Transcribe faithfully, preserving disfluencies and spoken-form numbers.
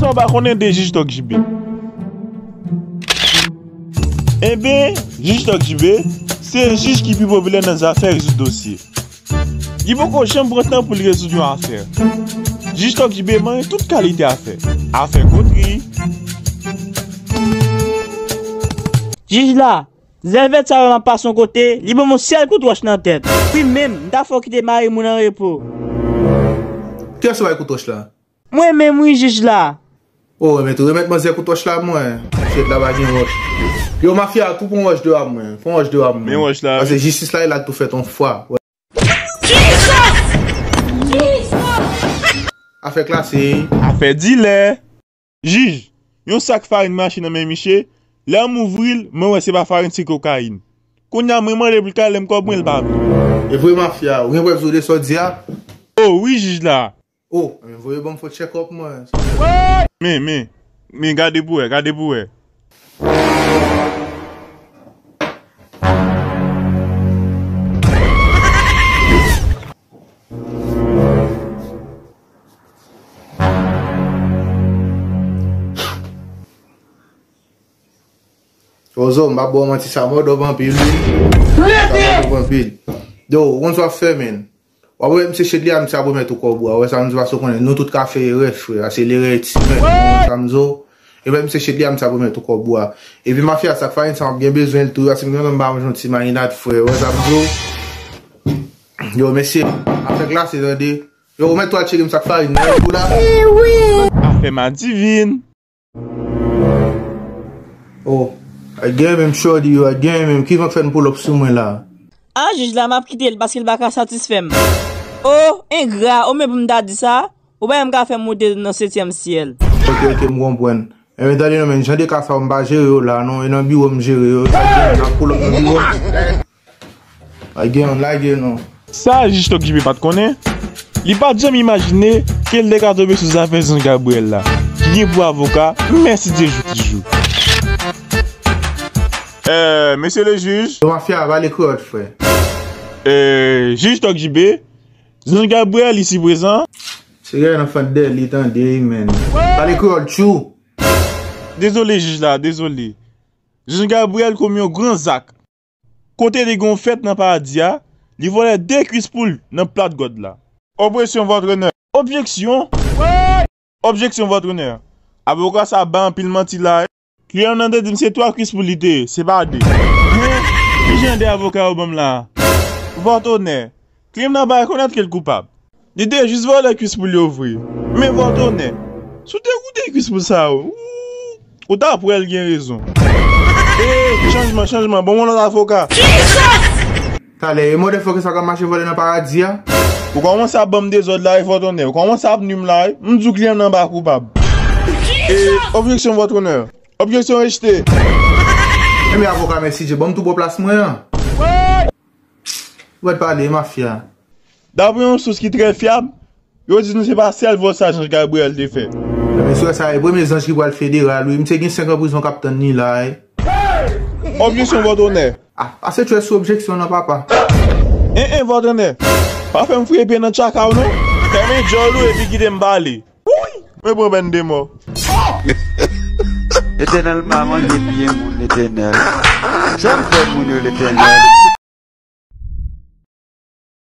Ou pa konnen de jij Tòg J B? Enben, jij Tòg J B se jij ki pi popilè nan zafè rezoud dosye. Li poko janm pran tan pou l rezoud yon afè. Jij Tòg J B manyen tout kalite afè. Afè kotri. Jij la, zèvèt sa yo m ap pase yon kote, li ban m yon sèl kout wòch nan tèt. Wi menm, m ta fè w kite mari m ou nan repo. Kiyès ou bay kout wòch la? Mwen menm wi, jij la. O, men tou remèt manzè kout wòch la mwen. Shit la pa gen wòch. Yo, mafya, tou pran wòch dewa mwen. Pran wòch dewa mwen. Men wòch la, wi. Paske jistis la, e la tou fèt yon fwa. Afè klase. Afè dilè. Jij, yon sak farin mache nan men miche, lè m ouvri l, mwen wè se pa farin, se kokayin. Kounye a mwen mande pou l kale m kòb mwen, l pa vle. E vre mafya, ou gen prèv sou de sa w di a? O, wi, jij la. O, men voye ban m fo check up mwen. Men, men, men gade pou wè, gade pou wè. Ozo, m pa ba w manti, sa mòdòp anpil wi. Sa mòdòp anpil. Yo, ou konn sa w ap fè, men. W ap wè misye chet li a, misye ap remèt ou kòb ou a. Ou wè sa m di, paske w konnen nou tout ka fè erè, frè. A se lerè etimen. Ou wè sa m di w? E wè misye chet li a, misye ap remèt ou kòb ou a. Epi mafya, sa k farin sa, m ap gen bezwen l tou. Paske m gen lontan m pa manje yon ti marinad, frè. Ou wè sa m di w? Yo, mesye, afè glase, tande. Yo, ou mèt tou al tcheke m sa k farin nan tou la. Afè madivin. Oh, a gen menm shorty yo, a gen menm ki van k fè n pull up sou mwen la. A, jij la, m ap kite l paske l pa ka satisfè m. Oh, engra, ou menm pou m ta di sa, ou pa menm ka fè m moute nan setyèm syèl. Ok, ok, m konprann. Enben, tande non, men, jan de ka sa yo, m pa jere yo la, non, e nan biwo m jere yo, sa gen, n ap pull up nan biwo m. Lage yon, lage non. Sa jij Tòg J B pa t konnen, li pa t janm imajine ke l te ka tonbe sou zafè Zanj Gabriyèl la, ki gen pou avoka Mèsidye Jou Ki Jou. Euh, mesye le jij. Yo, mafya, pale kreyòl, frè. Euh, jij Tòg J B, Zanj Gabriyèl isi prezan. Se gade nan fant dèyè li tande, men. Pale kreyòl, tchou. Dezole, jij la, dezole. Zanj Gabriyèl komi yon gran zak. Kote li gen yon fèt nan paradi a, li vòlè de kwis poul nan plat gòd la. Objection, votre honneur. Objection? Objection, votre honneur. Avoka sa bay anpil manti la, wi. Kliyan nan te di m se twa kwis poul li te ye, se pa de. Men, kijan de avoka yo ban m la a? Votre honneur. Kliyan nan pa rekonèt ke l koupab. Li te jis vòlè kwis poul yo vre. Men vòtonè, si w te goute kwis poul sa yo, ou, ou t ap wè l gen rezon. E, chanjman, chanjman, ban m yon lòt avoka. Talè, e motherfucker sa k ap mache vòlè nan paradi a? Ou kòmanse ap ban m dezòd la wi, vòtonè. Ou kòmanse ap nwi m la wi. M di w kliyan nan pa koupab. E, objection, vòtonè. Objection rejetée. Enben avoka Mèsidye, ban m tou bò plas mwen an. Ou mèt pale, mafya. Daprè yon sous ki trè fyab, yo di nou se pa sèl vòl sa Zanj Gabriyèl te fè. Ebyen, sou sa, e premye zanj ki pral federal, wi. Misye gen senk an prizon k ap tann li la, wi. Objection, vòtonè. Ah, pase tchwè sou objection nan, papa. En, en, vòtonè. Pa fè m fouye pye nan tchaka w, non. Fèmen djòl ou epi kite m pale. Wouy! Mwen pran pèn de mò. Letènèl pa manje pye moun, Letènèl. Sa m fè moun yo, Letènèl?